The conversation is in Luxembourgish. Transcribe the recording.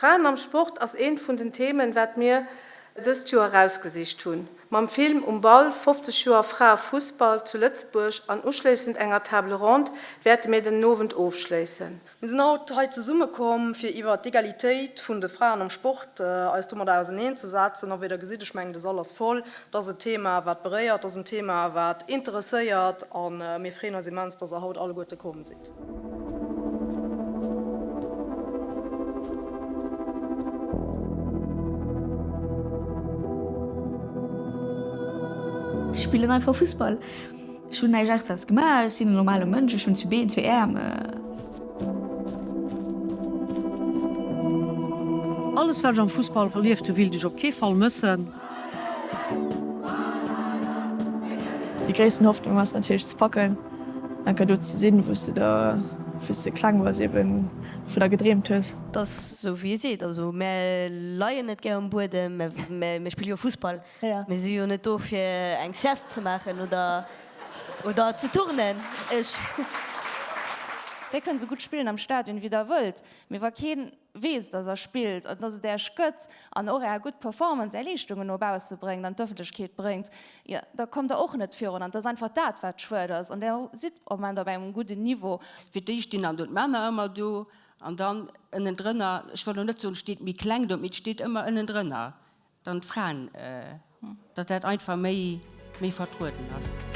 Fraen am Sport ass eent vun den Themen, wat mir dëst Joer erausgesicht hunn. Mam Film Um Ball, 50 Joer Fraefussball zu Lëtzebuerg an uschléissend enger Table ronde wäerte mir den Owend ofschléissen. Mir sinn haut hei zesummekomm, fir iwwert d'Egalitéit vun de Fraen am Sport eis domadder auserneenzesetzen. A wéi Der gesitt, ech mengen, de Sall ass voll, et ass e Thema, wat beréiert, et ass en Thema, wat interesséiert. A mir freeën eis immens, dass Der haut alleguerte komm sidd. Ech spillen einfach Fussball. Ech hunn näischt extraes gemaach, ech sinn en normale Mënsch, ech hunn zwee Been, zwee Äerm. Alles wat ech am Fussball erlieft hu willt ech op kee Fall mëssen. Déi gréissten Hoffnung ass natierlech ze packen, enker do ze sinn, wou s de der, wou s de kleng wars, eben dovunner gedreemt hues. Et ass esou wéi e seet, also mär leien net gär um Buedem, mä mir spille jo Fussball. Mir si jo net do fir eng Sieste ze maachen oder oder ze turnen. Ech. Dir kënnt esou gutt spillen am Stadion wéi der wëllt, mee wa keen weess dass der spillt an dass et Äech gëtt an och Är gutt Performance, Är Leeschtungen no bausse bréngt, an d'Ëffentlechkeet bréngt, jo da kommt der och net virun. An et ass einfach dat wat schued ass. An der sidd am Moment op engem gudden Niveau. Fir d'éischt stinn dann do d'Männer ëmmer do an dann ënnendrënner, ech wëll elo net soen, et steet méi kleng do, mee et steet ëmmer ënnendrënner dann d'Fraen, datt dat einfach méi, méi vertrueden ass.